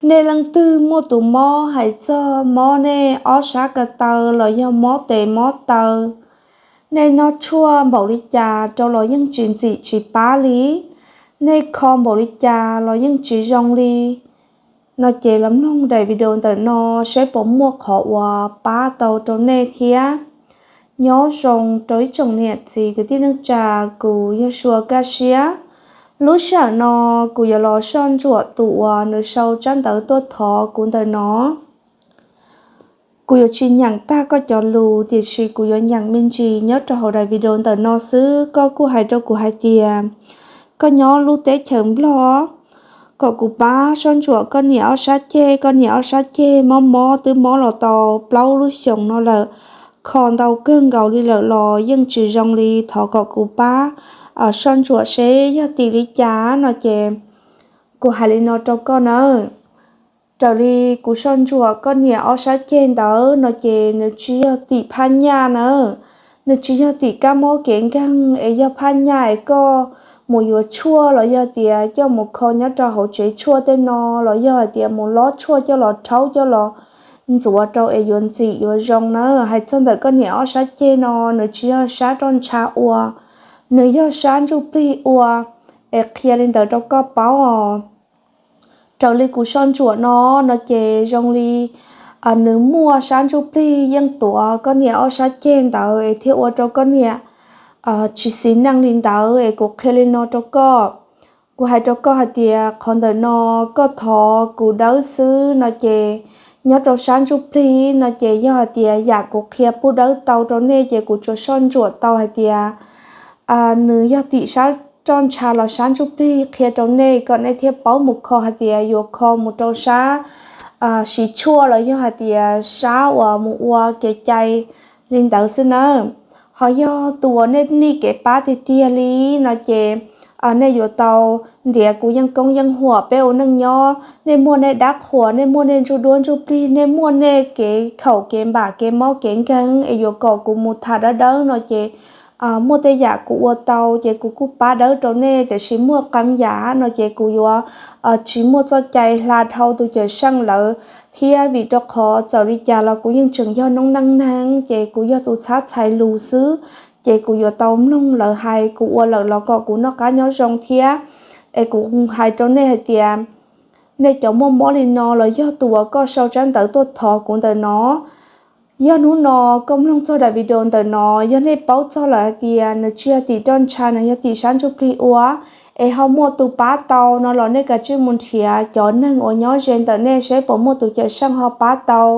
Nej leej twg muaj tus mob, hais txog mob nej ob sab ko taw los yog mob tes mob taw, nej noj tshuaj npaum li cas rau los yeej tsis ntxim tsis pab li, nej kho npaum li cas los yeej tsis zoo li, no ces los mloog daim video ntawm no saib puas muaj qhov uas pab tau rau nej thiab. Nyob zoo rau ib tsoom niam txiv kwv tij neej tsa, kuv yog Sua Kaj Siab. Lub sij hawm no kuv yuav los soj ntsuam tus uas nws sau tsab ntawv tuaj thov kuv ntawm no. Kuv yuav tsis nyeem tag koj cov lus, tiam sis kuv yuav nyeem me ntsis nyob rau hauv daim video ntawm no xwb. Koj kuj hais rau kuv hais tias koj nyob lub teb chaws Nplog, kom kuv pab soj ntsuam koj niam ob sab ceg. Koj niam ob sab ceg mob mob twb mob los tau plaub lub xyoos no lawm, kho ntau kawg nkaus li lawm los yeej tsis zoo li. Thov kom kuv pab soj ntsuam seb yog tim li cas no ces kuv hais li no rau koj nawb. Raws li kuv soj ntsuam koj niam ob sab ceg ntawd no ces nws tsis yog tim phaj nyaj nawb, nws tsis yog tim kab mob kev nkeeg, es yog phaj nyaj es koj mus yuav tshuaj los yog tias coj mus kho nyob rau hauv tsev tshuaj tej no, los yog hais tias mus lob tshuaj coj los rhaub coj los ntxuav rau es yuav ntxim yuav zoo nawb. Hais txog ntawm koj niam ob sab ceg no, nws tsis yog sab roj ntsha ua, nws yog sab ntsuj plig ua, es qhia li ntawd rau koj paub os. Raws li kuv soj ntsuam no, no ces zoo li nws muaj sab ntsuj plig yeej tuav koj niam ob sab ceg ntawd es thiaj ua rau koj niam tsis xis neej li ntawd. Es kuv qhia li no rau koj, kuv hais rau koj hais tias qhov ntawm no koj thov kuv dawb xwb no ces nyob rau sab ntsuj plig no ces yog hais tias yam kuv qhia pub dawb tau rau nej ces kuv tsuas soj ntsuam tau hais tias nws yog tim sab roj ntsha los sab ntsuj plig, qhia rau nej kom nej thiaj paub mus kho hais tias yuav kho mus rau sab siv tshuaj los yog hais tias sab uas mus ua kev cai li ntawd xwb nawb. Ho yog tus uas nej nim kev pab tiag tiag li no ces nej yuav tau ntiav kuv yeej koob yeej huam. Peb ua neej nyob, nej muaj nej dab qhuas, nej muaj nej ntsuj duab ntsuj plig, nej muaj nej kev khaum kev npam kev mob kev nkeeg es yuav kom kuv mus tham dawb dawb no ces muaj tej yam kuv ua tau ces kuv kuj pab dawb rau nej, tiam sis muaj qee yam no ces kuv yuav tsis muaj txoj cai hla dhau tus cawm seej lawv thiab, vim rau qhov txawm li cas los kuv yeej tseem yog noob neej neeg ces kuv yog tus txhab txhais lus xwb, ces kuv yuav tau mloog lawv hais. Kuv ua lawm los kom kuv noj qab nyob zoo thiab. Es kuv hais rau nej hais tias nej cov muaj mob li no los yog tus uas koj sau tsab ntawv tuaj thov kuv ntawm no, yog hnub no koj mloog txog daim video ntawm no, yog nej paub txog lawm hais tias nws tsis yog tim roj ntsha, nws yog tim sab ntsuj plig ua, es ho muaj tus pab tau no los nej kav tsij mus nrhiav cov neeg uas nyob ze ntawm nej seb puas muaj tus cawm seej ho pab tau.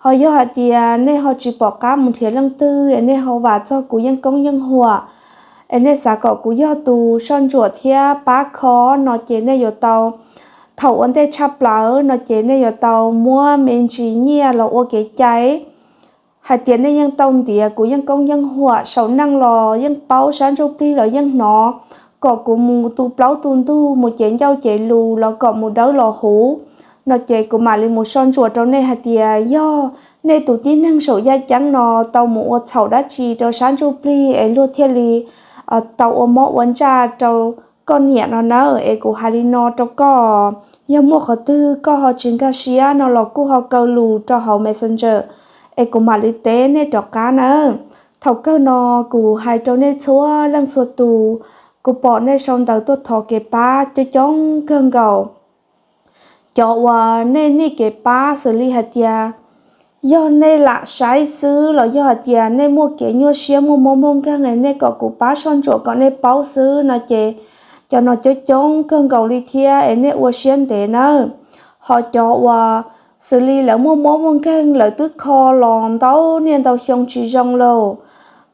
Ho yog hais tias nej ho tsis pom qab mus nrhiav leej twg es nej ho vam txog kuv yeej koob yeej huam, es nej xav kom kuv yog tus soj ntsuam thiab pab kho no ces nej yuav tau, thaum ua ntej tshaj plaws no ces nej yuav tau muab me ntsis nyiaj los ua kev cai hais tias nej yeej tau ntiav kuv yeej koob yeej huam, saum neej los yeej paub, sab ntsuj plig los yeej hnov, kom kuv mus tu plaub tu ntug, mus cev ncauj cev lus los kom mus dawb los huv no ces kuv mam li mus soj ntsuam rau nej hais tias yog nej tus tib neeg saum yaj ceeb no tau mus ua txhaum dab tsi rau sab ntsuj plig es luag thiaj li tau ua mob ua ntsaj rau koj niam no nawb. Es kuv hais li no rau koj, yog muaj qhov twg koj ho tsis nkag siab no los kuj ho kaw lus rau hauv Messenger es kuv mam li teb nej rov qab nawb. Thaum kawg no kuv hais rau nej txhua leej txhua tus, kuv pom nej sau ntawv tuaj thov kev pab coob coob kawg nkaus. Cov uas nej nim kev pab xws li hais tias yog nej lam saib xwb los yog hais tias nej muaj kev nyuaj siab muaj mob muaj nkeeg es nej kom kuv pab soj ntsuam kom nej paub xwb no ces cov no coob coob kawg nkaus li thiab es nej ua siab ntev nawb. Ho cov uas xws li lawv muaj mob muaj nkeeg, lawv twb kho los ntau niaj ntau xyoo tsis zoo lauj,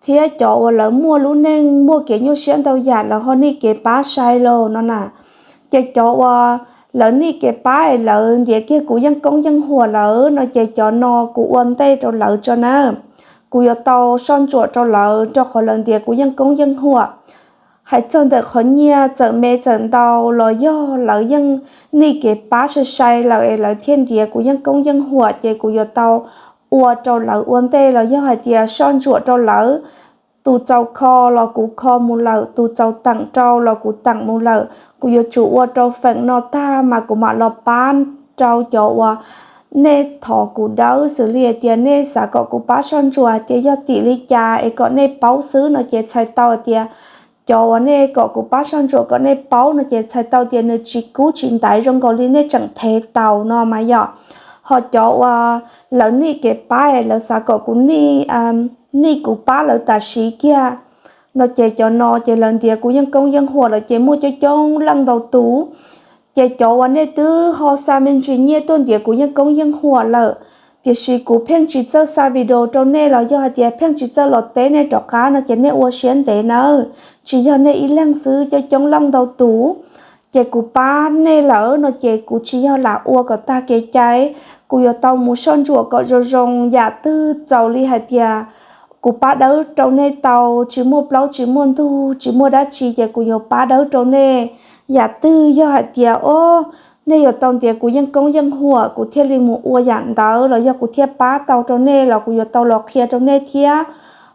thiab cov uas lawv muaj lub neej muaj kev nyuaj siab ntau yam lawv ho nim kev pab sai lauj no na, ces cov uas lawv nim kev pab es lawv ntiav kiag kuv yeej koob yeej huam lawm no ces cov no kuv ua ntej rau lawv tso na. Kuv yuav tau soj ntsuam rau lawv rau qhov lawv ntiav kuv yeej koob yeej huam. Hais txog ntawm qhov nyiaj txawm me txawm ntau los yog lawv yeej nim kev pab sai sai lawm es lawv thiaj ntiav kuv yeej koob yeej huam ces kuv yuav tau ua rau lawv ua ntej los yog hais tias soj ntsuam rau lawv. Tus txaus kho los kuv kho mus lawm, tus txaus teem rau los kuv teem mus lawm. Kuv yuav tsum ua rau feem no tag mas kuv mam los pab rau cov uas nej thov kuv dawb, xws li hais tias nej xav kom kuv pab soj ntsuam hais tias yog tim li cas es kom nej paub xwb no ces txhais tau hais tias cov uas nej kom kuv pab soj ntsuam kom nej paub no ces txhais tau tias nws tsis kub tsis ntaiv zoo nkaus li nej tseem thev taus no mas yom. Ho cov uas lawv nim kev pab es lawv xav kom kuv nim, nim kuv pab lawv tam sim kiag no ces cov no ces lawv ntiav kuv yeej koob yeej huam lawm ces muaj coob coob leej ntau tus. Ces cov uas nej twb ho xa me ntsis nyiaj tuaj ntiav kuv yeej koob yeej huam lawm, tiam sis kuv pheej tsis txawj xa video rau nej los yog hais tias pheej tsis txawj los teb nej rov qab no ces nej ua siab ntev nawb, tsis yog nej ib leeg xwb, coob coob leej ntau tus. Ces kuv pab nej lawm no ces kuv tsis yog lam ua kom tag kev cai, kuv yuav tau mus soj ntsuam kom zoo zoo, yam twg txaus li hais tias kuv pab dawb rau nej tau, tsis muaj plaub tsis muaj ntug tsis muaj dab tsi ces kuv yuav pab dawb rau nej. Yam twg yog hais tias o nej yuav tau ntiav kuv yeej koob yeej huam kuv thiaj li mus ua yam ntawd los yog kuv thiaj pab tau rau nej los kuv yuav tau los qhia rau nej thiab.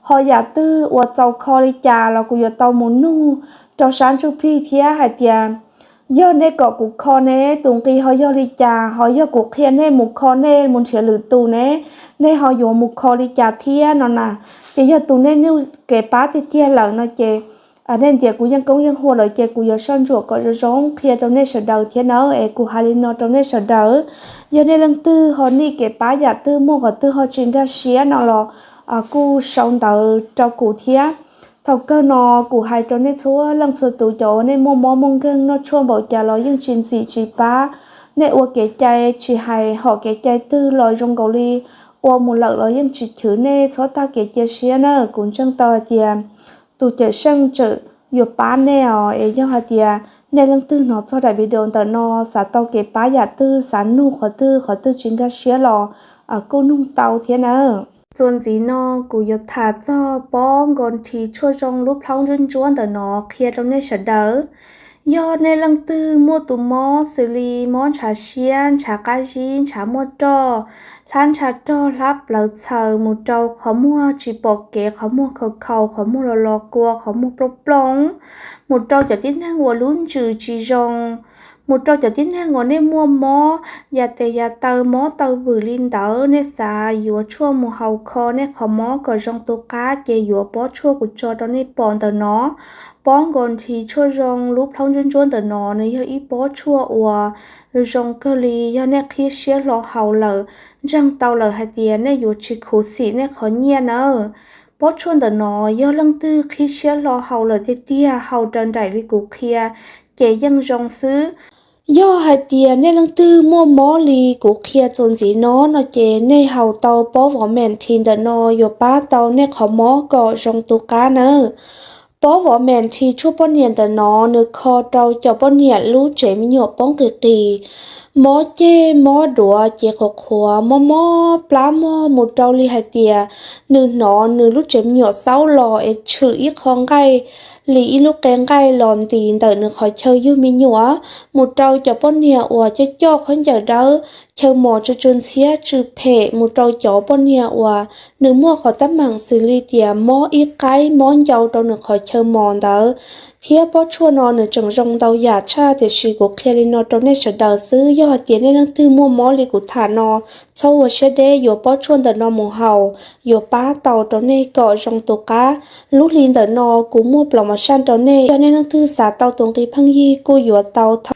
Ho yam twg uas txaus kho li cas los kuv yuav tau mus nug rau sab ntsuj plig thiab hais tias yog nej kom kuv kho ne tus nqi ho yog li cas, ho yog kuv qhia nej mus kho nej mus nrhiav lwm tus ne, nej ho yuav mus kho li cas thiab no na. Ces yog tus nej nws kev pab tiag tiag lawm no ces nej ntiav kuv yeej koob yeej huam lawm ces kuv yuav soj ntsuam kom zoo zoo qhia rau nej sawv daws thiab nawb. Es kuv hais li no rau nej sawv daws, yog nej leej twg ho nim kev pab yam twg muaj qhov twg ho tsis nkag siab no los kuj sau ntawv rau kuv thiab. Thaum kawg no kuv hais rau nej txhua leej txhua tus cov uas nej muaj mob muaj nkeeg noj tshuaj npaum cas los yeej tsis ntxim tsis pab. Nej ua kev cai tsis hais hom kev cai twg los zoo nkaus li ua mus lawm los yeej tsis chwv nej, txhob tag kev cia siab na. Kuv ntseeg tau hais tias tus cawm seej tseem yuav pab nej os. Es yog hais tias nej leej twg hnov txog daim video ntawm no xav tau kev pab yam twg, xav nug qhov twg qhov twg tsis nkag siab los kuj nug tau thiab na. Txuas ntxiv no kuv yuav tham txog pob nkaus nrhi tshuaj zoo lub plhaub ntsuab ntsuab ntawm no qhia rau nej sawv daws. Yog nej leej twg muaj tus mob xws li mob ntshav siab, ntshav qab zib, ntshav muaj roj, hlab ntshav rog, hlab plawv txhaws, mus rau qhov muag tsis pom kev, qhov muag khaus khaus, qhov muag los los kua, qhov muag plooj plooj, mus rau cov tib neeg uas lub ntsws tsis zoo, mus rau cov tib neeg uas nej muaj mob yam tes yam taw, mob taw vwm li ntawd, nej xav yuav tshuaj mus haus kho nej qhov mob kom zoo tu qab ces yuav pob tshuaj kuv tso rau nej pom ntawm no. Pob nkaus nrhi tshuaj zoo lub plhaub ntsuab ntsuab ntawm no nws yog ib pob tshuaj uas zoo kawg li. Yog nej qhib siab hlo haus lawm, ntseeg tau lawm hais tias nej yuav tsis khuv xim nej qhov nyiaj nawb. Pob tshuaj ntawm no yog leej twg qhib siab hlo haus lawm tiag tiag, haus raws nraim li kuv qhia ces yeej zoo xwb. Yog hais tias nej leej twg muaj mob li kuv qhia txuas ntxiv no no ces nej haus tau pob vov meem nrhi ntawm no yuav pab tau nej qhov mob kom zoo tu qab nawb. Pob vov meem nrhi tshuaj poj niam ntawm no nws kho rau cov poj niam lub tsev me nyuam poob qis qis, mob ceg mob duav, cev qhuav qhuav, mob mob plab mog, mus rau li hais tias nws hnov nws lub tsev me nyuam xaub los es tshwm ib qho nqaij li ib lub qe nqaij los ntis ntawm nws qhov chaw yug me nyuam, mus rau cov poj niam uas coj coj khaub ncaws dawb, chaw mos tsw tsw ntxhiab tsw phem, mus rau cov poj niam uas nws muaj qhov teeb meem xws li tias mob ib qaib mob ncau rau nws qhov chaw mos ntawd. Thiab pob tshuaj no nws tseem zoo ntau yam tshaj, tiam sis kuv qhia li no rau nej sawv daws xwb. Yog hais tias nej leej twg muaj mob li kuv tham no, txhob ua siab deb, yuav pob tshuaj ntawm no mus haus yuav pab tau rau nej kom zoo tu qab. Lub hli ntawm no kuv muaj plos mos saj rau nej, yog nej leej twg xav tau tus nqi pheej yig kuj yuav tau tha.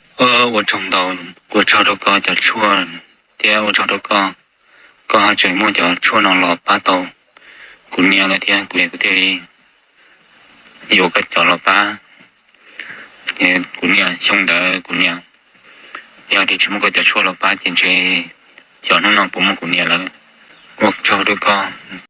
Ua tsaug ntau, ua tsaug rau koj cov tshuaj thiab ua tsaug rau koj, koj ho tseem muaj cov tshuaj no los pab tau kuv niam lawm thiab kuv, kuv thiaj li yuav koj cov los pab. Kuv niam xyoo ntawd kuv niam, yog tias tsis muaj koj cov tshuaj los pab ces ntshe xyov hnub no puas muaj kuv niam lawm. Ua tsaug rau koj.